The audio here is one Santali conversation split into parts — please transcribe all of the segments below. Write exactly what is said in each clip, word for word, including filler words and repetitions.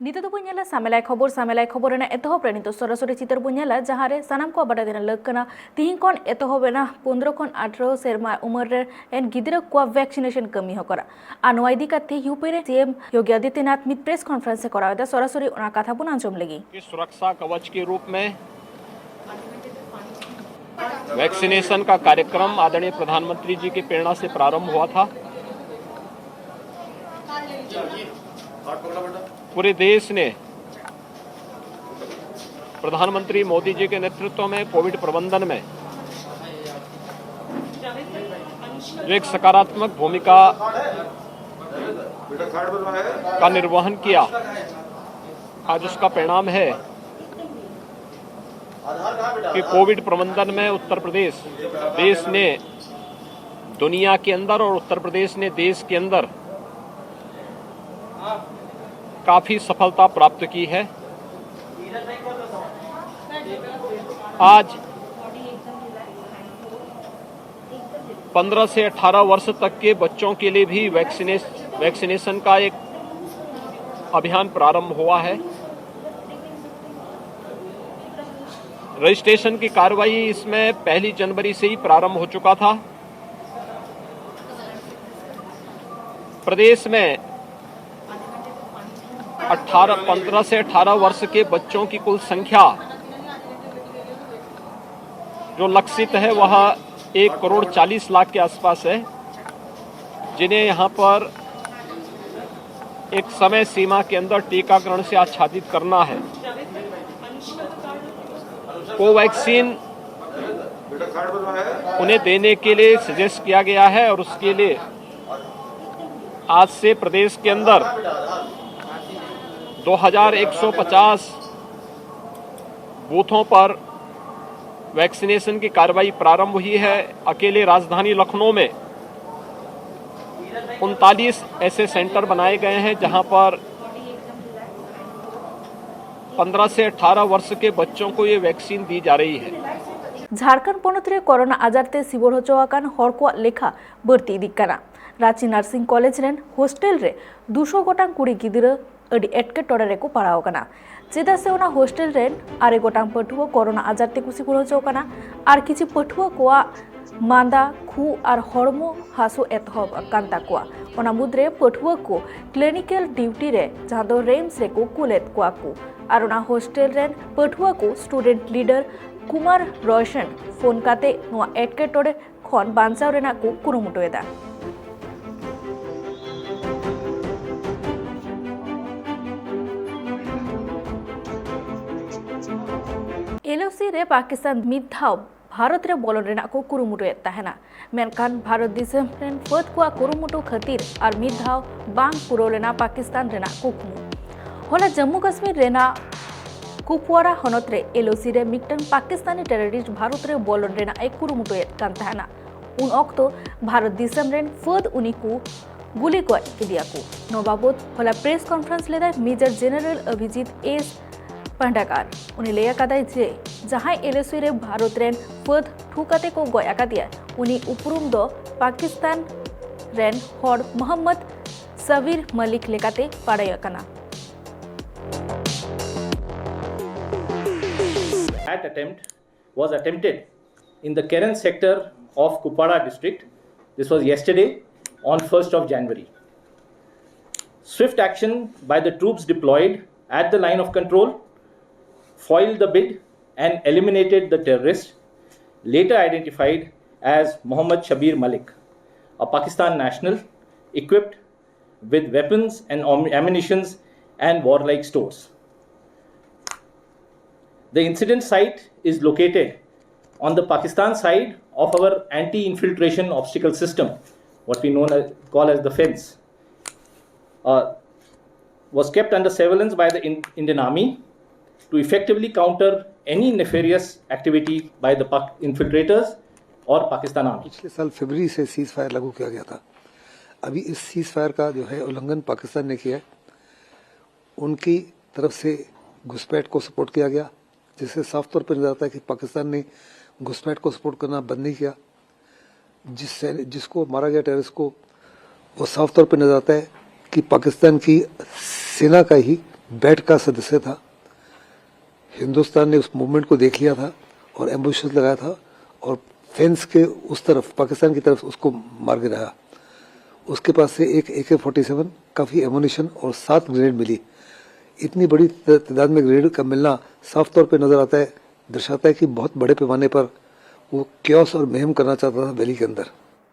ᱱᱤᱛᱚᱜ ᱫᱚᱵᱚᱱ ᱧᱮᱞᱟ ᱥᱟᱢᱮᱞᱟᱭ ᱠᱷᱚᱵᱚᱨ᱾ ᱥᱟᱢᱮᱞᱟᱭ ᱠᱷᱚᱵᱚᱨ ᱨᱮᱱᱟᱜ ᱮᱛᱚᱦᱚᱵ ᱨᱮ ᱱᱤᱛᱚᱜ ᱥᱚᱨᱟᱥᱚᱨᱤ ᱪᱤᱛᱟᱹᱨ ᱵᱚᱱ ᱧᱮᱞᱟ, ᱡᱟᱦᱟᱸ ᱨᱮ ᱥᱟᱱᱟᱢ ᱠᱚᱣᱟᱜ ᱵᱟᱰᱟᱭ ᱛᱟᱦᱮᱱ ᱞᱟᱹᱠ ᱠᱟᱱᱟ, ᱛᱤᱦᱤᱧ ᱠᱷᱚᱱ ᱮᱛᱚᱦᱚᱵ ᱮᱱᱟ ᱯᱚᱱᱫᱽᱨᱚ ᱠᱷᱚᱱ ᱟᱴᱷᱨᱚ ᱥᱮᱨᱢᱟ ᱩᱢᱮᱨ ᱨᱮᱱ ᱜᱤᱫᱽᱨᱟᱹ ᱠᱚᱣᱟᱜ vaccination ᱠᱟᱹᱢᱤ ᱦᱚᱨᱟ᱾ ᱟᱨ ᱱᱚᱣᱟ ᱤᱫᱤ ᱠᱟᱛᱮ ᱭᱩ ᱯᱤ ᱨᱮ ᱥᱤ ᱮᱢ ᱭᱳᱜᱤ ᱟᱫᱤᱛᱭᱚᱱᱟᱛᱷ ᱢᱤᱫ press conference ᱮ ᱠᱚᱨᱟᱣ ᱮᱫᱟ᱾ ᱥᱚᱨᱟᱥᱚᱨᱤ ᱚᱱᱟ ᱠᱟᱛᱷᱟ ᱵᱚᱱ ᱟᱸᱡᱚᱢ ᱞᱮᱜᱮ᱾ की सुरक्षा कवच के रूप में वैक्सीनेशन का कार्यक्रम आदरणीय प्रधानमंत्री जी की प्रेरणा से प्रारंभ हुआ था। पूरे देश ने प्रधानमंत्री मोदी जी के नेतृत्व में कोविड प्रबंधन में जो एक सकारात्मक भूमिका का निर्वहन किया, आज उसका परिणाम है कि कोविड प्रबंधन में उत्तर प्रदेश देश ने दुनिया के अंदर और उत्तर प्रदेश ने देश के अंदर काफी सफलता प्राप्त की है। आज पन्द्रह से अठारह वर्ष तक के बच्चों के लिए भी वैक्सीने वैक्सीनेशन का एक अभियान प्रारंभ हुआ है। रजिस्ट्रेशन की कार्रवाई इसमें पहली जनवरी से ही प्रारंभ हो चुका था। प्रदेश में अठारह पन्द्रह से अठारह वर्ष के बच्चों की कुल संख्या जो लक्षित है, वह एक करोड़ चालीस लाख के आसपास है, जिन्हें यहाँ पर एक समय सीमा के अंदर टीकाकरण से आच्छादित करना है। कोवैक्सीन उन्हें देने के लिए सजेस्ट किया गया है और उसके लिए आज से प्रदेश के अंदर दो हज़ार एक सौ पचास बूथों पर वैक्सीनेशन की कार्रवाई प्रारंभ हुई है। अकेले राजधानी लखनऊ में उनतालीस ऐसे सेंटर बनाए गए हैं, जहां पर पन्द्रह से अठारह वर्ष के बच्चों को ये वैक्सीन दी जा रही है। ᱡᱷᱟᱲᱠᱷᱚᱸᱰ ᱯᱚᱱᱚᱛ ᱨᱮ ᱠᱳᱨᱳᱱᱟ ᱟᱡᱟᱨ ᱛᱮ ᱥᱤᱵᱚᱲ ᱦᱚᱪᱚ ᱟᱠᱟᱱ ᱦᱚᱲ ᱠᱚᱣᱟᱜ ᱞᱮᱠᱷᱟ ᱵᱟᱹᱲᱛᱤ ᱤᱫᱤᱜ ᱠᱟᱱᱟ᱾ ᱨᱟᱸᱪᱤ ᱱᱟᱨᱥᱤᱝ ᱠᱚᱞᱮᱡᱽ ᱨᱮᱱ ᱦᱳᱥᱴᱮᱞ ᱨᱮ ᱫᱩᱥᱚ ᱜᱚᱴᱟᱝ ᱠᱩᱲᱤ ᱜᱤᱫᱽᱨᱟᱹ ᱟᱹᱰᱤ ᱮᱴᱠᱮᱴᱚᱬᱮ ᱨᱮᱠᱚ ᱯᱟᱲᱟᱣ ᱟᱠᱟᱱᱟ᱾ ᱪᱮᱫᱟᱜ ᱥᱮ ᱚᱱᱟ ᱦᱳᱥᱴᱮᱞ ᱨᱮᱱ ᱟᱨᱮ ᱜᱚᱴᱟᱝ ᱯᱟᱹᱴᱷᱩᱣᱟᱹ ᱠᱳᱨᱳᱱᱟ ᱟᱡᱟᱨ ᱛᱮᱠᱚ ᱥᱤᱠᱩᱲ ᱦᱚᱪᱚ ᱟᱠᱟᱱᱟ ᱟᱨ ᱠᱤᱪᱷᱩ ᱯᱟᱹᱴᱷᱩᱣᱟᱹ ᱠᱚᱣᱟᱜ ᱢᱟᱸᱫᱟ, ᱠᱷᱩᱜ ᱟᱨ ᱦᱚᱲᱢᱚ ᱦᱟᱹᱥᱩ ᱮᱛᱚᱦᱚᱵ ᱟᱠᱟᱱ ᱛᱟᱠᱚᱣᱟ᱾ ᱚᱱᱟ ᱢᱩᱫᱽᱨᱮ ᱯᱟᱹᱴᱷᱩᱣᱟᱹ ᱠᱚ ᱠᱞᱤᱱᱤᱠᱟᱞ ᱰᱤᱭᱩᱴᱤ ᱨᱮ, ᱡᱟᱦᱟᱸ ᱫᱚ ᱨᱮᱢᱥ ᱨᱮᱠᱚ ᱠᱩᱞᱮᱫ ᱠᱚᱣᱟ ᱠᱚ᱾ ᱟᱨ ᱚᱱᱟ ᱦᱳᱥᱴᱮᱞ ᱨᱮᱱ ᱯᱟᱹᱴᱷᱩᱣᱟᱹ ᱠᱚ ᱥᱴᱩᱰᱮᱱᱴ ᱞᱤᱰᱟᱨ ᱠᱩᱢᱟᱨ ᱨᱳᱭᱥᱚᱱ ᱯᱷᱳᱱ ᱠᱟᱛᱮ ᱱᱚᱣᱟ ᱮᱴᱠᱮᱴᱚᱬᱮ ᱠᱷᱚᱱ ᱵᱟᱧᱪᱟᱣ ᱨᱮᱱᱟᱜ ᱠᱚ ᱠᱩᱨᱩᱢᱩᱴᱩᱭᱮᱫᱟ᱾ ᱮᱞ ᱳ ᱥᱤ ᱨᱮ ᱯᱟᱠᱤᱥᱛᱟᱱ ᱢᱤᱫ ᱫᱷᱟᱣ ᱵᱷᱟᱨᱚᱛ ᱨᱮ ᱵᱚᱞᱚᱱ ᱨᱮᱱᱟᱜ ᱠᱚ ᱠᱩᱨᱩᱢᱩᱴᱩᱭᱮᱫ ᱛᱟᱦᱮᱱᱟ, ᱢᱮᱱᱠᱷᱟᱱ ᱵᱷᱟᱨᱚᱛ ᱫᱤᱥᱚᱢ ᱨᱮᱱ ᱯᱷᱟᱹᱫ ᱠᱚᱣᱟᱜ ᱠᱩᱨᱩᱢᱩᱴᱩ ᱠᱷᱟᱹᱛᱤᱨ ᱟᱨ ᱢᱤᱫ ᱫᱷᱟᱣ ᱵᱟᱝ ᱯᱩᱨᱟᱹᱣ ᱞᱮᱱᱟ ᱯᱟᱠᱤᱥᱛᱟᱱ ᱨᱮᱱᱟᱜ ᱠᱩᱠᱢᱩ᱾ ᱦᱚᱞᱟ ᱡᱚᱢᱢᱩ ᱠᱟᱥᱢᱤᱨ ᱨᱮᱱᱟᱜ ᱠᱩᱯᱣᱟᱨᱟ ᱦᱚᱱᱚᱛ ᱨᱮ ᱮᱞ ᱳ ᱥᱤ ᱨᱮ ᱢᱤᱫᱴᱟᱝ ᱯᱟᱠᱤᱥᱛᱟᱱᱤ ᱴᱮᱨᱚᱨᱤᱥᱴ ᱵᱷᱟᱨᱚᱛ ᱨᱮ ᱵᱚᱞᱚᱱ ᱨᱮᱱᱟᱜ ᱮ ᱠᱩᱨᱩᱢᱩᱴᱩᱭᱮᱫ ᱠᱟᱱ ᱛᱟᱦᱮᱱᱟ᱾ ᱩᱱ ᱚᱠᱛᱚ ᱵᱷᱟᱨᱚᱛ ᱫᱤᱥᱚᱢ ᱨᱮᱱ ᱯᱷᱟᱹᱫ ᱩᱱᱤ ᱠᱚ ᱜᱩᱞᱤ ᱜᱚᱡ ᱠᱮᱫᱮᱭᱟ ᱠᱚ᱾ ᱱᱚᱣᱟ ᱵᱟᱵᱚᱛ ᱦᱚᱞᱟ ᱯᱨᱮᱥ ᱠᱚᱱᱯᱷᱟᱨᱮᱱᱥ ᱞᱮᱫᱟᱭ ᱢᱮᱡᱚᱨ ᱡᱮᱱᱟᱨᱮᱞ ᱚᱵᱷᱤᱡᱤᱛ ᱮᱥ ᱯᱟᱱᱰᱟᱠᱟᱨ᱾ ᱩᱱᱤ ᱞᱟᱹᱭ ᱟᱠᱟᱫᱟᱭ ᱡᱮ ᱡᱟᱦᱟᱸᱭ ᱮᱞ ᱳ ᱥᱤ ᱨᱮ ᱵᱷᱟᱨᱚᱛ ᱨᱮᱱ ᱯᱷᱟᱹᱫ ᱴᱷᱩ ᱠᱟᱛᱮ ᱠᱚ ᱜᱚᱡ ᱟᱠᱟᱫᱮᱭᱟ, ᱩᱱᱤ ᱩᱯᱨᱩᱢ ᱫᱚ ᱯᱟᱠᱤᱥᱛᱟᱱ ᱨᱮᱱ ᱦᱚᱲ ᱢᱚᱦᱚᱢᱢᱚᱫ ᱥᱟᱵᱤᱨ ᱢᱟᱞᱤᱠ ᱞᱮᱠᱟᱛᱮ ᱵᱟᱰᱟᱭᱚᱜ ᱠᱟᱱᱟ᱾ That attempt was attempted in the Keren sector of Kupwara district. This was yesterday, on first of January. Swift action by the troops deployed at the line of control foiled the bid and eliminated the terrorist, later identified as Mohammad Shabir Malik, a Pakistan national, equipped with weapons and om- ammunitions and warlike stores. The incident site is located on the Pakistan side of our anti infiltration obstacle system, what we known as, call as the fence, uh, was kept under surveillance by the In- Indian Army to effectively counter any nefarious activity by the Pak- infiltrators or Pakistan Army. पिछले साल फरवरी से सीज फायर लागू किया गया था। अभी इस सीज फायर का जो है उल्लंघन पाकिस्तान ने किया है। उनकी तरफ से घुसपैठ को सपोर्ट किया गया, जिससे साफ तौर पर नजर आता है कि पाकिस्तान ने घुसपैठ को सपोर्ट करना बंद नहीं किया। जिससे जिसको मारा गया टेररिस्ट को, वो साफ तौर पर नजर आता है कि पाकिस्तान की सेना का ही बैट का सदस्य था। हिंदुस्तान ने उस मूवमेंट को देख लिया था और एम्बुशेस लगाया था और फेंस के उस तरफ, पाकिस्तान की तरफ उसको मार गिराया। उसके पास से एक ए के फोर्टी सेवन, काफ़ी एमुनिशन और सात ग्रेनेड मिली। इतनी बड़ी त- तादाद में ग्रेनेड का मिलना साफ तौर पे नज़र आता है, दर्शाता है कि बहुत बड़े पैमाने पर वो केओस और मेहम करना चाहता था वैली के अंदर।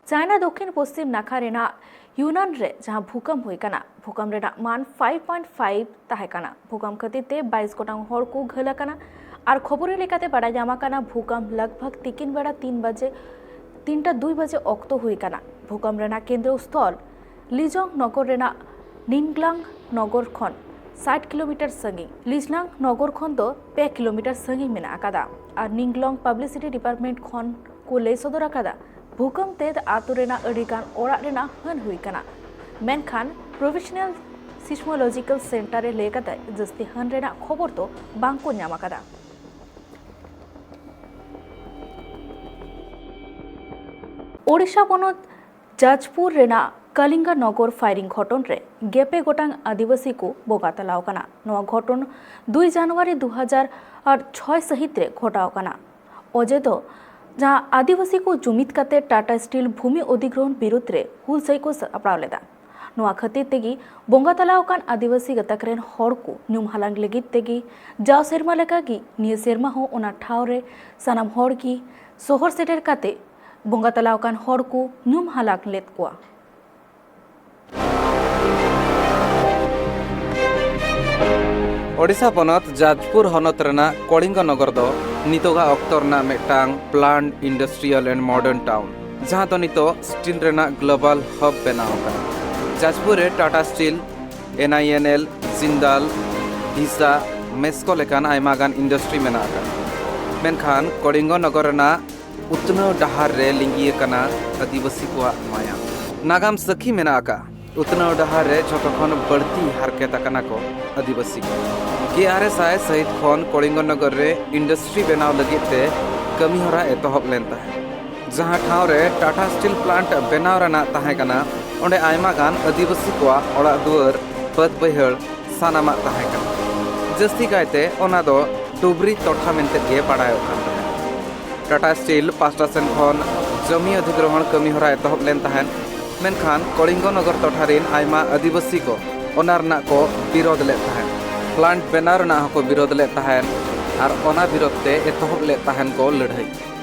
ᱪᱟᱭᱱᱟ ᱫᱚᱠᱷᱤᱱ ᱯᱚᱥᱪᱤᱢ ᱱᱟᱠᱷᱟ ᱨᱮᱱᱟᱜ ᱭᱩᱱᱟᱱ ᱨᱮ ᱡᱟᱦᱟᱸ ᱵᱷᱩᱠᱟᱢ ᱦᱩᱭ ᱠᱟᱱᱟ, ᱵᱷᱩᱠᱟᱢ ᱨᱮᱱᱟᱜ ᱢᱟᱱ ᱯᱷᱟᱭᱤᱵᱷ ᱯᱚᱭᱮᱱᱴ ᱯᱷᱟᱭᱤᱵᱷ ᱛᱟᱦᱮᱸ ᱠᱟᱱᱟ᱾ ᱵᱷᱩᱠᱟᱢ ᱠᱷᱟᱹᱛᱤᱨ ᱛᱮ ᱵᱟᱭᱤᱥ ᱜᱚᱴᱟᱝ ᱦᱚᱲ ᱠᱚ ᱜᱷᱟᱹᱞ ᱟᱠᱟᱱᱟ᱾ ᱟᱨ ᱠᱷᱚᱵᱚᱨᱤᱭᱟᱹ ᱞᱮᱠᱟᱛᱮ ᱵᱟᱰᱟᱭ ᱧᱟᱢ ᱟᱠᱟᱱᱟ, ᱵᱷᱩᱠᱟᱢ ᱞᱟᱜᱽ ᱵᱷᱟᱜᱽ ᱛᱤᱠᱤᱱ ᱵᱮᱲᱟ ᱛᱤᱱ ᱵᱟᱡᱮ, ᱛᱤᱱᱴᱟ ᱫᱩᱭ ᱵᱟᱡᱮ ᱚᱠᱛᱚ ᱦᱩᱭ ᱠᱟᱱᱟ᱾ ᱵᱷᱩᱠᱟᱢ ᱨᱮᱱᱟᱜ ᱠᱮᱱᱫᱨᱚ ᱥᱛᱷᱚᱞ ᱞᱤᱡᱚᱝ ᱱᱚᱜᱚᱨ ᱨᱮᱱᱟᱜ ᱱᱤᱝᱜᱞᱟᱝ ᱱᱚᱜᱚᱨ ᱠᱷᱚᱱ ᱥᱟᱴ ᱠᱤᱞᱳᱢᱤᱴᱟᱨ ᱥᱟᱺᱜᱤᱧ, ᱞᱤᱡᱞᱟᱝ ᱱᱚᱜᱚᱨ ᱠᱷᱚᱱ ᱫᱚ ᱯᱮ ᱠᱤᱞᱳᱢᱤᱴᱟᱨ ᱥᱟᱺᱜᱤᱧ ᱢᱮᱱᱟᱜ ᱟᱠᱟᱫᱟ᱾ ᱟᱨ ᱱᱤᱝᱜᱞᱚᱝ ᱯᱟᱵᱽᱞᱤᱥᱤᱴᱤ ᱰᱤᱯᱟᱨᱴᱢᱮᱱᱴ ᱠᱷᱚᱱ ᱠᱚ ᱞᱟᱹᱭ ᱥᱚᱫᱚᱨ ᱟᱠᱟᱫᱟ, ᱵᱷᱩᱠᱟᱢ ᱛᱮ ᱟᱛᱳ ᱨᱮᱱᱟᱜ ᱟᱹᱰᱤ ᱜᱟᱱ ᱚᱲᱟᱜ ᱨᱮᱱᱟᱜ ᱦᱟᱹᱱ ᱦᱩᱭ ᱠᱟᱱᱟ᱾ ᱢᱮᱱᱠᱷᱟᱱ ᱯᱨᱚᱯᱷᱮᱥᱚᱱᱟᱞ ᱥᱤᱥᱢᱳᱞᱚᱡᱤᱠᱟᱞ ᱥᱮᱱᱴᱟᱨ ᱮ ᱞᱟᱹᱭ ᱟᱠᱟᱫᱟ, ᱡᱟᱹᱥᱛᱤ ᱦᱟᱹᱱ ᱨᱮᱱᱟᱜ ᱠᱷᱚᱵᱚᱨ ᱫᱚ ᱵᱟᱝ ᱠᱚ ᱧᱟᱢ ᱟᱠᱟᱫᱟ᱾ ᱳᱰᱤᱥᱟ ᱯᱚᱱᱚᱛ ᱡᱟᱡᱽᱯᱩᱨ ᱨᱮᱱᱟᱜ ᱠᱟᱞᱤᱝᱜᱟ ᱱᱚᱜᱚᱨ ᱯᱷᱟᱭᱨᱤᱝ ᱜᱷᱚᱴᱚᱱ ᱨᱮ ᱜᱮᱞ ᱯᱮ ᱜᱚᱴᱟᱝ ᱟᱹᱫᱤᱵᱟᱹᱥᱤ ᱠᱚ ᱵᱚᱸᱜᱟ ᱛᱟᱞᱟᱣ ᱟᱠᱟᱱᱟ᱾ ᱱᱚᱣᱟ ᱜᱷᱚᱴᱚᱱ ᱫᱩᱭ ᱡᱟᱱᱩᱣᱟᱨᱤ ᱫᱩ ᱦᱟᱡᱟᱨ ᱪᱷᱚᱭ ᱥᱟᱹᱦᱤᱛ ᱨᱮ ᱜᱷᱚᱴᱟᱣ ᱟᱠᱟᱱᱟ᱾ ᱚᱡᱮ ᱫᱚ ᱡᱟᱦᱟᱸ ᱟᱹᱫᱤᱵᱟᱹᱥᱤ ᱠᱚ ᱡᱩᱢᱤᱫ ᱠᱟᱛᱮ ᱴᱟᱴᱟ ᱥᱴᱤᱞ ᱵᱷᱩᱢᱤ ᱚᱫᱷᱤᱜᱨᱚᱦᱚᱱ ᱵᱤᱨᱩᱫᱽ ᱨᱮ ᱦᱩᱞᱥᱟᱹᱭ ᱠᱚ ᱥᱟᱯᱲᱟᱣ ᱞᱮᱫᱟ᱾ ᱱᱚᱣᱟ ᱠᱷᱟᱹᱛᱤᱨ ᱛᱮᱜᱮ ᱵᱚᱸᱜᱟ ᱛᱟᱞᱟᱣ ᱟᱠᱟᱱ ᱟᱹᱫᱤᱵᱟᱹᱥᱤ ᱜᱟᱛᱟᱠ ᱨᱮᱱ ᱦᱚᱲ ᱠᱚ ᱧᱩᱢ ᱦᱟᱞᱟᱝ ᱞᱟᱹᱜᱤᱫ ᱛᱮᱜᱮ ᱡᱟᱣ ᱥᱮᱨᱢᱟ ᱞᱮᱠᱟᱜᱮ ᱱᱤᱭᱟᱹ ᱥᱮᱨᱢᱟ ᱦᱚᱸ ᱚᱱᱟ ᱴᱷᱟᱶ ᱨᱮ ᱥᱟᱱᱟᱢ ᱦᱚᱲ ᱜᱮ ᱥᱚᱦᱚᱨ ᱥᱮᱴᱮᱨ ᱠᱟᱛᱮ ᱵᱚᱸᱜᱟ ᱛᱟᱞᱟᱣ ᱟᱠᱟᱱ ᱦᱚᱲ ᱠᱚ ᱧᱩᱢ ᱦᱟᱞᱟᱝ ᱞᱮᱫ ᱠᱚᱣᱟ᱾ ᱳᱰᱤᱥᱟ ᱯᱚᱱᱚᱛ ᱡᱟᱡᱽᱯᱩᱨ ᱦᱚᱱᱚᱛ ᱨᱮᱱᱟᱜ ᱠᱚᱲᱤᱝᱜᱚ ᱱᱚᱜᱚᱨ ᱫᱚ ᱱᱤᱛᱚᱜᱟᱜ ᱚᱠᱛᱚ ᱨᱮᱱᱟᱜ ᱢᱤᱫᱴᱟᱝ planned industrial and modern town, ᱡᱟᱦᱟᱸ ᱫᱚ ᱱᱤᱛᱚᱜ ᱥᱴᱤᱞ ᱨᱮᱱᱟᱜ ᱜᱞᱳᱵᱟᱞ ᱦᱟᱵ ᱵᱮᱱᱟᱣ ᱟᱠᱟᱱᱟ᱾ ᱡᱟᱡᱽᱯᱩᱨ ᱨᱮ ᱴᱟᱴᱟ ᱥᱴᱤᱞ, ᱮᱱ ᱟᱭ ᱮᱱ ᱮᱞ, ᱡᱤᱱᱫᱟᱞ, ᱰᱷᱤᱥᱟ, ᱢᱮᱥᱠᱳ ᱞᱮᱠᱟᱱ ᱟᱭᱢᱟ ᱜᱟᱱ ᱤᱱᱰᱟᱥᱴᱨᱤ ᱢᱮᱱᱟᱜ ᱟᱠᱟᱫᱟ᱾ ᱢᱮᱱᱠᱷᱟᱱ ᱠᱚᱲᱤᱝᱜᱚ ᱱᱚᱜᱚᱨ ᱨᱮᱱᱟᱜ ᱩᱛᱱᱟᱹᱣ ᱰᱟᱦᱟᱨ ᱨᱮ ᱞᱤᱸᱜᱤ ᱟᱠᱟᱱᱟ ᱟᱹᱫᱤᱵᱟᱹᱥᱤ ᱠᱚᱣᱟᱜ ᱢᱟᱭᱟᱢ᱾ ᱱᱟᱜᱟᱢ ᱥᱟᱹᱠᱷᱤ ᱢᱮᱱᱟᱜ ᱟᱠᱟᱫ ᱩᱛᱱᱟᱹᱣ ᱰᱟᱦᱟᱨ ᱨᱮ ᱡᱷᱚᱛᱚ ᱠᱷᱚᱱ ᱵᱟᱹᱲᱛᱤ ᱦᱟᱨᱠᱮᱛ ᱟᱠᱟᱱᱟ ᱠᱚ ᱟᱹᱫᱤᱵᱟᱹᱥᱤ ᱠᱚ᱾ ᱜᱮᱞ ᱟᱨᱮ ᱥᱟᱭ ᱥᱟᱹᱦᱤᱛ ᱠᱷᱚᱱ ᱠᱚᱲᱤᱝᱜᱚ ᱱᱚᱜᱚᱨ ᱨᱮ ᱤᱱᱰᱟᱥᱴᱨᱤ ᱵᱮᱱᱟᱣ ᱞᱟᱹᱜᱤᱫ ᱛᱮ ᱠᱟᱹᱢᱤᱦᱚᱨᱟ ᱮᱛᱚᱦᱚᱵ ᱞᱮᱱ ᱛᱟᱦᱮᱸᱫ᱾ ᱡᱟᱦᱟᱸ ᱴᱷᱟᱶ ᱨᱮ ᱴᱟᱴᱟ ᱥᱴᱤᱞ ᱯᱞᱟᱱᱴ ᱵᱮᱱᱟᱣ ᱨᱮᱱᱟᱜ ᱛᱟᱦᱮᱸ ᱠᱟᱱᱟ, ᱚᱸᱰᱮ ᱟᱭᱢᱟ ᱜᱟᱱ ᱟᱹᱫᱤᱵᱟᱹᱥᱤ ᱠᱚᱣᱟᱜ ᱚᱲᱟᱜ ᱫᱩᱣᱟᱹᱨ ᱵᱟᱹᱫᱽ ᱵᱟᱹᱭᱦᱟᱹᱲ ᱥᱟᱱᱟᱢᱟᱜ ᱛᱟᱦᱮᱸ ᱠᱟᱱᱟ᱾ ᱡᱟᱹᱥᱛᱤ ᱠᱟᱭᱛᱮ ᱚᱱᱟ ᱫᱚ ᱰᱩᱵᱨᱤ ᱴᱚᱴᱷᱟ ᱢᱮᱱᱛᱮ ᱜᱮ ᱵᱟᱲᱟᱭᱚᱜ ᱠᱟᱱ ᱛᱟᱦᱮᱸᱫ᱾ ᱴᱟᱴᱟ ᱥᱴᱤᱞ ᱯᱟᱥᱴᱟ ᱥᱮᱱ ᱠᱷᱚᱱ ᱡᱚᱢᱤ ᱚᱫᱷᱤᱜᱨᱚᱦᱚᱬ ᱠᱟᱹᱢᱤ ᱦᱚᱨᱟ ᱮᱛᱚᱦᱚᱵ ᱞᱮᱱ ᱛᱟᱦᱮᱸᱫ, ᱢᱮᱱᱠᱷᱟᱱ ᱠᱚᱞᱤᱝᱜᱚ ᱱᱚᱜᱚᱨ ᱴᱚᱴᱷᱟ ᱨᱤᱱ ᱟᱭᱢᱟ ᱟᱹᱫᱤᱵᱟᱹᱥᱤ ᱠᱚ ᱚᱱᱟ ᱨᱮᱱᱟᱜ ᱠᱚ ᱵᱤᱨᱳᱫ ᱞᱮᱫ ᱛᱟᱦᱮᱸᱫ᱾ ᱯᱞᱟᱱᱴ ᱵᱮᱱᱟᱣ ᱨᱮᱱᱟᱜ ᱦᱚᱸᱠᱚ ᱵᱤᱨᱳᱫ ᱞᱮᱫ ᱛᱟᱦᱮᱸᱫ ᱟᱨ ᱚᱱᱟ ᱵᱤᱨᱳᱫ ᱛᱮ ᱮᱛᱚᱦᱚᱵ ᱞᱮᱫ ᱛᱟᱦᱮᱸᱱ ᱠᱚ ᱞᱟᱹᱲᱦᱟᱹᱭ᱾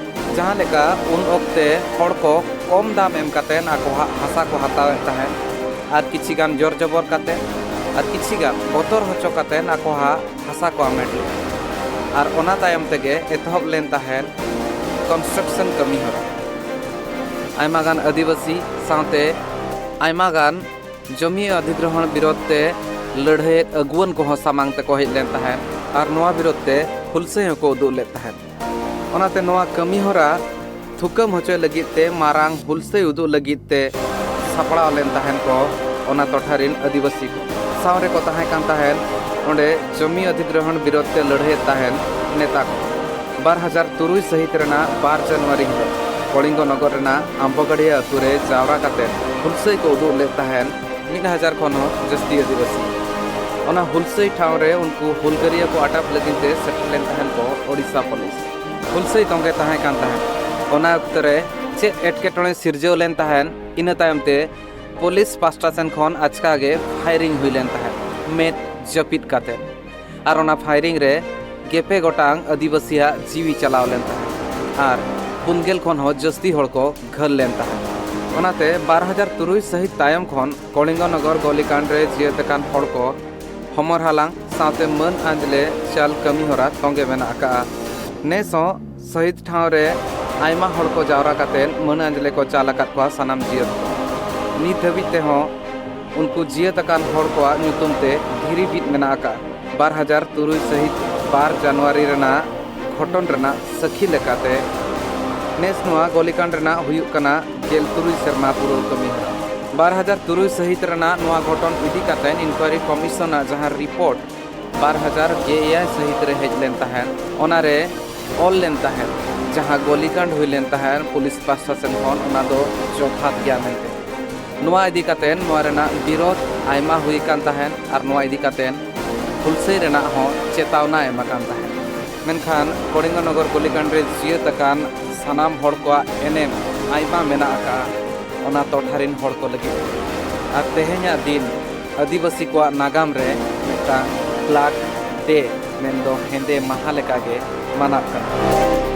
ᱡᱟᱦᱟᱸ ᱞᱮᱠᱟ ᱩᱱ ᱚᱠᱛᱮ ᱦᱚᱲ ᱠᱚ ᱠᱚᱢ ᱫᱟᱢ ᱮᱢ ᱠᱟᱛᱮ ᱟᱠᱚᱣᱟᱜ ᱦᱟᱥᱟ ᱠᱚ ᱦᱟᱛᱟᱣᱮᱫ ᱛᱟᱦᱮᱸᱫ ᱟᱨ ᱠᱤᱪᱷᱤ ᱜᱟᱱ ᱡᱳᱨ ᱡᱚᱵᱚᱨ ᱠᱟᱛᱮ ᱟᱨ ᱠᱤᱪᱷᱤ ᱜᱟᱱ ᱵᱚᱛᱚᱨ ᱦᱚᱪᱚ ᱠᱟᱛᱮ ᱟᱠᱚᱣᱟᱜ ᱦᱟᱥᱟ ᱠᱚ ᱟᱢᱮᱴ ᱞᱮᱫᱟ᱾ ᱟᱨ ᱚᱱᱟ ᱛᱟᱭᱚᱢ ᱛᱮᱜᱮ ᱮᱛᱚᱦᱚᱵ ᱞᱮᱱ ᱛᱟᱦᱮᱸᱫ ᱠᱚᱱᱥᱴᱨᱟᱠᱥᱚᱱ ᱠᱟᱹᱢᱤ ᱦᱚᱨᱟ᱾ ᱟᱭᱢᱟ ᱜᱟᱱ ᱟᱹᱫᱤᱵᱟᱹᱥᱤ ᱥᱟᱶᱛᱮ ᱟᱭᱢᱟ ᱜᱟᱱ ᱡᱚᱢᱤ ᱚᱫᱷᱤᱜᱨᱚᱦᱚᱬ ᱵᱤᱨᱳᱫᱷ ᱛᱮ ᱞᱟᱹᱲᱦᱟᱹᱭᱮᱫ ᱟᱹᱜᱩᱣᱟᱹᱱ ᱠᱚᱦᱚᱸ ᱥᱟᱢᱟᱝ ᱛᱮᱠᱚ ᱦᱮᱡ ᱞᱮᱱ ᱛᱟᱦᱮᱸᱫ ᱟᱨ ᱱᱚᱣᱟ ᱵᱤᱨᱳᱫᱷ ᱛᱮ ᱦᱩᱞᱥᱟᱹᱭ ᱦᱚᱸᱠᱚ ᱩᱫᱩᱜ ᱞᱮᱫ ᱛᱟᱦᱮᱸᱫ᱾ ᱚᱱᱟᱛᱮ ᱱᱚᱣᱟ ᱠᱟᱹᱢᱤ ᱦᱚᱨᱟ ᱛᱷᱩᱠᱟᱹᱢ ᱦᱚᱪᱚᱭ ᱞᱟᱹᱜᱤᱫ ᱛᱮ ᱢᱟᱨᱟᱝ ᱦᱩᱞᱥᱟᱹᱭ ᱩᱫᱩᱜ ᱞᱟᱹᱜᱤᱫ ᱛᱮ ᱥᱟᱯᱲᱟᱣ ᱞᱮᱱ ᱛᱟᱦᱮᱸᱱ ᱠᱚ ᱚᱱᱟ ᱴᱚᱴᱷᱟ ᱨᱤᱱ ᱟᱹᱫᱤᱵᱟᱹᱥᱤ ᱠᱚ᱾ ᱥᱟᱶ ᱨᱮᱠᱚ ᱛᱟᱦᱮᱸ ᱠᱟᱱ ᱛᱟᱦᱮᱸᱱ ᱚᱸᱰᱮ ᱡᱚᱢᱤ ᱚᱫᱷᱤᱜᱨᱚᱦᱚᱬ ᱵᱤᱨᱳᱫᱷ ᱛᱮ ᱞᱟᱹᱲᱦᱟᱹᱭᱮᱫ ᱛᱟᱦᱮᱸᱱ ᱱᱮᱛᱟ ᱠᱚ᱾ ᱵᱟᱨ ᱦᱟᱡᱟᱨ ᱛᱩᱨᱩᱭ ᱥᱟᱹᱦᱤᱛ ᱨᱮᱱᱟᱜ ᱵᱟᱨ ᱡᱟᱱᱩᱣᱟᱨᱤ ᱦᱤᱞᱳᱜ ᱠᱚᱞᱤᱝᱜᱚ ᱱᱚᱜᱚᱨ ᱨᱮᱱᱟᱜ ᱟᱢᱵᱚᱜᱟᱲᱤᱭᱟ ᱟᱹᱛᱩ ᱨᱮ ᱡᱟᱣᱨᱟ ᱠᱟᱛᱮ ᱦᱩᱞᱥᱟᱹᱭ ᱠᱚ ᱩᱫᱩᱜ ᱞᱮᱫ ᱛᱟᱦᱮᱸᱱ ᱢᱤᱫ ᱦᱟᱡᱟᱨ ᱠᱷᱚᱱ ᱦᱚᱸ ᱡᱟᱹᱥᱛᱤ ᱟᱹᱫᱤᱵᱟᱹᱥᱤ᱾ ᱚᱱᱟ ᱦᱩᱞᱥᱟᱹᱭ ᱴᱷᱟᱶ ᱨᱮ ᱩᱱᱠᱩ ᱦᱩᱞᱜᱟᱹᱨᱤᱭᱟᱹ ᱠᱚ ᱟᱴᱚᱠ ᱞᱟᱹᱜᱤᱫ ᱛᱮ ᱥᱮᱴᱮᱨ ᱞᱮᱱ ᱛᱟᱦᱮᱸᱱ ᱠᱚ ᱳᱰᱤᱥᱟ ᱯᱩᱞᱤᱥ᱾ ᱦᱩᱞᱥᱟᱹᱭ ᱛᱚᱸᱜᱮ ᱛᱟᱦᱮᱸ ᱠᱟᱱ ᱛᱟᱦᱮᱸᱱ᱾ ᱚᱱᱟ ᱚᱠᱛᱚ ᱨᱮ ᱪᱮᱫ ᱮᱴᱠᱮᱴᱚᱬᱮ ᱥᱤᱨᱡᱟᱹᱣ ᱞᱮᱱ ᱛᱟᱦᱮᱸᱱ, ᱤᱱᱟᱹ ᱛᱟᱭᱚᱢ ᱛᱮ ᱯᱩᱞᱤᱥ ᱯᱟᱥᱴᱟ ᱥᱮᱱ ᱠᱷᱚᱱ ᱟᱪᱠᱟ ᱜᱮ ᱯᱷᱟᱭᱨᱤᱝ ᱦᱩᱭ ᱞᱮᱱ ᱛᱟᱦᱮᱸᱫ, ᱢᱮᱫ ᱡᱟᱹᱯᱤᱫ ᱠᱟᱛᱮ᱾ ᱟᱨ ᱚᱱᱟ ᱯᱷᱟᱭᱨᱤᱝ ᱨᱮ ᱜᱮᱯᱮ ᱜᱚᱴᱟᱝ ᱟᱹᱫᱤᱵᱟᱹᱥᱤᱭᱟᱜ ᱡᱤᱣᱤ ᱪᱟᱞᱟᱣ ᱞᱮᱱ ᱛᱟᱦᱮᱸᱫ ᱟᱨ ᱯᱩᱱ ᱜᱮᱞ ᱠᱷᱚᱱ ᱦᱚᱸ ᱡᱟᱹᱥᱛᱤ ᱦᱚᱲ ᱠᱚ ᱜᱷᱟᱹᱞ ᱞᱮᱱ ᱛᱟᱦᱮᱸᱫ᱾ ᱚᱱᱟᱛᱮ ᱵᱟᱨ ᱦᱟᱡᱟᱨ ᱛᱩᱨᱩᱭ ᱥᱟᱹᱦᱤᱛ ᱛᱟᱭᱚᱢ ᱠᱷᱚᱱ ᱠᱚᱞᱤᱝᱜᱚ ᱱᱚᱜᱚᱨ ᱜᱚᱞᱤᱠᱟᱸᱰ ᱨᱮ ᱡᱤᱭᱟᱹᱛ ᱟᱠᱟᱱ ᱦᱚᱲ ᱠᱚ ᱦᱚᱢᱚᱨ ᱦᱟᱞᱟᱝ ᱥᱟᱶᱛᱮ ᱢᱟᱹᱱ ᱟᱸᱡᱽᱞᱮ ᱪᱟᱞ ᱠᱟᱹᱢᱤ ᱦᱚᱨᱟ ᱛᱚᱸᱜᱮ ᱢᱮᱱᱟᱜ ᱟᱠᱟᱫᱼᱟ᱾ ᱱᱮᱥ ᱦᱚᱸ ᱥᱟᱹᱦᱤᱫ ᱴᱷᱟᱶ ᱨᱮ ᱟᱭᱢᱟ ᱦᱚᱲ ᱠᱚ ᱡᱟᱣᱨᱟ ᱠᱟᱛᱮ ᱢᱟᱹᱱ ᱟᱸᱡᱽᱞᱮ ᱠᱚ ᱪᱟᱞ ᱟᱠᱟᱫ ᱠᱚᱣᱟ ᱥᱟᱱᱟᱢ ᱡᱤᱭᱟᱹᱛ ᱠᱚ᱾ ᱱᱤᱛ ᱫᱷᱟᱹᱵᱤᱡ ᱛᱮᱦᱚᱸ ᱩᱱᱠᱩ ᱡᱤᱭᱟᱹᱛ ᱟᱠᱟᱱ ᱦᱚᱲ ᱠᱚᱣᱟᱜ ᱧᱩᱛᱩᱢ ᱛᱮ ᱫᱷᱤᱨᱤ ᱵᱤᱫ ᱢᱮᱱᱟᱜ ᱟᱠᱟᱫᱼᱟ᱾ ᱵᱟᱨ ᱦᱟᱡᱟᱨ ᱛᱩᱨᱩᱭ ᱥᱟᱹᱦᱤᱛ ᱵᱟᱨ ᱡᱟᱱᱩᱣᱟᱨᱤ ᱨᱮᱱᱟᱜ ᱜᱷᱚᱴᱚᱱ ᱨᱮᱱᱟᱜ ᱥᱟᱹᱠᱷᱤ ᱞᱮᱠᱟᱛᱮ ᱱᱮᱥ ᱱᱚᱣᱟ ᱜᱚᱞᱤᱠᱟᱸᱰ ᱨᱮᱱᱟᱜ ᱦᱩᱭᱩᱜ ᱠᱟᱱᱟ ᱜᱮᱞ ᱛᱩᱨᱩᱭ ᱥᱮᱨᱢᱟ ᱯᱩᱨᱟᱹᱣ ᱠᱟᱹᱢᱤ ᱦᱚᱨᱟ᱾ ᱵᱟᱨ ᱦᱟᱡᱟᱨ ᱛᱩᱨᱩᱭ ᱥᱟᱹᱦᱤᱛ ᱨᱮᱱᱟᱜ ᱱᱚᱣᱟ ᱜᱷᱚᱴᱚᱱ ᱤᱫᱤ ᱠᱟᱛᱮ ᱤᱱᱠᱣᱟᱭᱨᱤ ᱠᱚᱢᱤᱥᱚᱱᱟᱜ ᱡᱟᱦᱟᱸ ᱨᱤᱯᱳᱨᱴ ᱵᱟᱨ ᱦᱟᱡᱟᱨ ᱜᱮ ᱮᱭᱟᱭ ᱥᱟᱹᱦᱤᱛ ᱨᱮ ᱦᱮᱡ ᱞᱮᱱ ᱛᱟᱦᱮᱸᱫ, ᱚᱱᱟᱨᱮ ᱚᱞ ᱞᱮᱱ ᱛᱟᱦᱮᱸᱫ, ᱡᱟᱦᱟᱸ ᱜᱚᱞᱤᱠᱟᱸᱰ ᱦᱩᱭ ᱞᱮᱱ ᱛᱟᱦᱮᱸᱫ ᱯᱩᱞᱤᱥ ᱯᱟᱥᱴᱟ ᱥᱮᱱ ᱠᱷᱚᱱ, ᱚᱱᱟ ᱫᱚ ᱡᱚᱛᱷᱟᱛ ᱜᱮᱭᱟ ᱢᱮᱱᱛᱮ᱾ ᱱᱚᱣᱟ ᱤᱫᱤ ᱠᱟᱛᱮ ᱱᱚᱣᱟ ᱨᱮᱱᱟᱜ ᱵᱤᱨᱳᱫᱷ ᱟᱭᱢᱟ ᱦᱩᱭ ᱟᱠᱟᱱ ᱛᱟᱦᱮᱸᱫ ᱟᱨ ᱱᱚᱣᱟ ᱤᱫᱤ ᱠᱟᱛᱮ ᱦᱩᱞᱥᱟᱹᱭ ᱨᱮᱱᱟᱜ ᱦᱚᱸ ᱪᱮᱛᱟᱣᱱᱟ ᱮᱢ ᱟᱠᱟᱱ ᱛᱟᱦᱮᱸᱫ᱾ ᱢᱮᱱᱠᱷᱟᱱ ᱠᱚᱞᱤᱝᱜᱚ ᱱᱚᱜᱚᱨ ᱜᱩᱞᱤᱠᱟᱱᱰ ᱨᱮ ᱡᱤᱭᱟᱹᱛ ᱟᱠᱟᱱ ᱥᱟᱱᱟᱢ ᱦᱚᱲ ᱠᱚᱣᱟᱜ ᱮᱱᱮᱢ ᱟᱭᱢᱟ ᱢᱮᱱᱟᱜ ᱟᱠᱟᱫᱼᱟ ᱚᱱᱟ ᱴᱚᱴᱷᱟ ᱨᱤᱱ ᱦᱚᱲ ᱠᱚ ᱞᱟᱹᱜᱤᱫ᱾ ᱟᱨ ᱛᱮᱦᱮᱧᱟᱜ ᱫᱤᱱ ᱟᱹᱫᱤᱵᱟᱹᱥᱤ ᱠᱚᱣᱟᱜ ᱱᱟᱜᱟᱢ ᱨᱮ ᱢᱤᱫᱴᱟᱝ Black Day ᱢᱮᱱᱫᱚ ᱦᱮᱸᱫᱮ ᱢᱟᱦᱟ ᱞᱮᱠᱟᱜᱮ ᱢᱟᱱᱟᱜ ᱠᱟᱱᱟ᱾